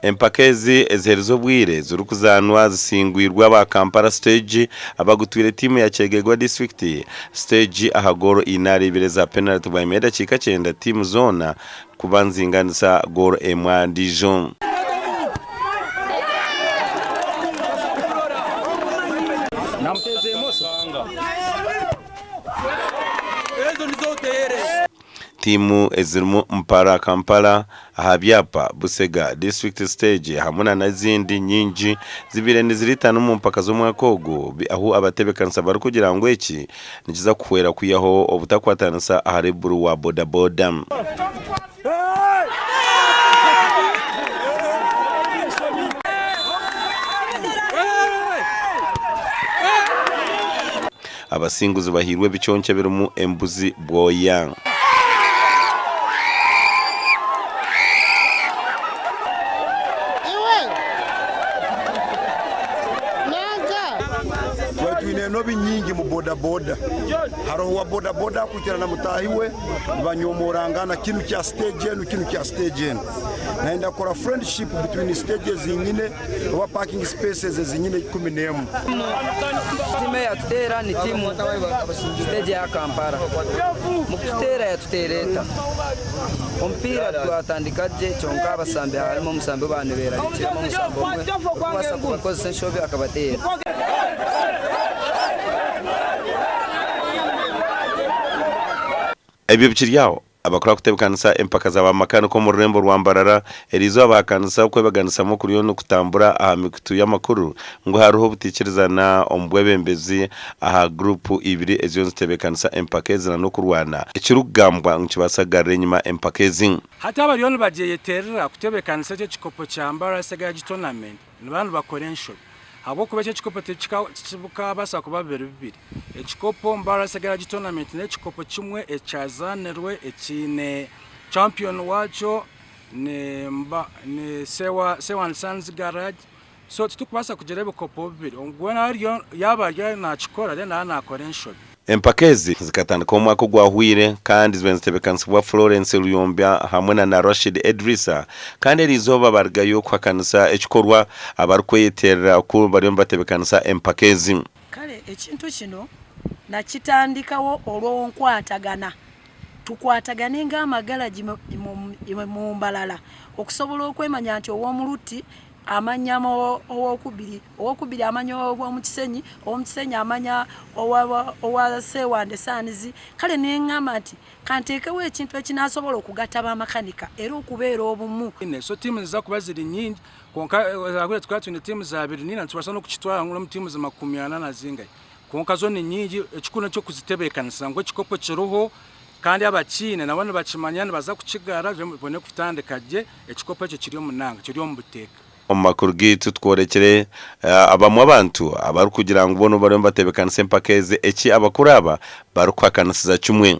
Empaka ezi eziherize obwire zirikuzaanwa zisingwirwe aba Kampala Stage abagutwire tiimu ya Kyegegwa District Stage aha goolo ina ahari ibiri eza penaliti bwanyima y'edakiika kyenda tiimu zoona kuba nizinganisa goolo emwe aha ndiijo. Tiimu ezirimu Mpara Kampala, aha byapa, Busega, District Stage hamwe na n'ezindi nyingi zibaire niziritana omu mpaka z'omwaka ogu ahu abatebekanisa barikugira ngu eki nikiza kuhwera kwihaho obutakwatanisa ahari buri wa boda boda. Abasinguzi bahairwe ebiconco ebirimu embuzi bwoya. Iwe nanka. Twaba twine enobi nyingi mu bodaboda. Hariho owa bodaboda akwikara na mutaahi we nibanyomorangana kinu kya stage enu kinu kya stage enu. Nayenda kukora friendship between stages nyine oba parking spaces ezinyine 11. Tiimu eyatuteera ni tiimu stage ya Kampala. Mukututeera yatuteera eta? Omupiira gwatandika gye kyonka abasambi harimu omusambi ou baanibeerarikiramu omusambi omwe orikubaasa kubakozesa enshobi akabateera. Ebyo bikiri aho, abakuru abakutebekanisa empaka za bamakanika omu rurembo rwa Mbarara eriizooba bahakanisa okwebaganisamu okuriyo nikutambura aha mikutu y'amakuru ngu hariho obutaikirizana omu bwebembezi aha guruupu ibiri eziriyo nizitebeekanisa empaka ezi n'okurwana ekirikugambwa ngu nikibaasa kugarura enyima empaka ezi. Hati abariyo nibagyeyeterera kutebeekanisa eki ekikopo kya Mbarara Segaji Tournament nibaba nibakora enshobi ahabw'okuba eki ekikopo tikikabaasa kuba bibiri bibiri. Ekikopo Mbarara Segaji Tournament n'ekikopo kimwe ekyazaanirwe ekiine champion waakyo ni Sewa Sons Garage. So titurikubaasa kugira ebikopo bibiri. Ogwo yaaba ariyo naakikora then naaba naakora enshobi. Empaka ezi zikatandikaho omwaka ogwahweire kandi zibaire nizitebeekanisibwa Florence Luyombya hamwe na Rashid Edrisa kandi eriizooba barugayo kuhakanisa ekikorwa abarikweyeterera ku bariyo nibatebeekanisa empaka ezi. Kale ekintu kino nakitandikawo olw'onkwatagana, tukwatagane ng'amagalagi mu Mbarara okusobola okwemanya nti ow'omu Lutti amanya ow'okubiri, ow'okubiri amanya ow'omu Kisenyi, ow'omu Kisenyi amanya owa Ssewandhe Sons, kale ne ngamba nti kanteekewo ekintu ekinasobola okugatta bamakanika era okubeera obumu. So tiimu niziza kuba ziri nyingi kwonka ahabw'okuba tukaba twine tiimu za 24 nitubaasa n'okukitwara ngu n'omu tiimu 40 na zingahi kwonka zo ni nyingi ekikuru n'eky'okuzitebeekanisa ngu ekikopo kiriho Kandi abakiine nabo nibakimanya nibaza kukigara bibone kutandika gye, ekikopo ekyo kiri omu nanga, kiri omu buteeka. Omu makuru gaitu tworekire abamwe abantu abarikugira ngu bo nibo bariyo nibatebekanisa empaka ezi eki abakuru aba barikuhakanisiza kimwe.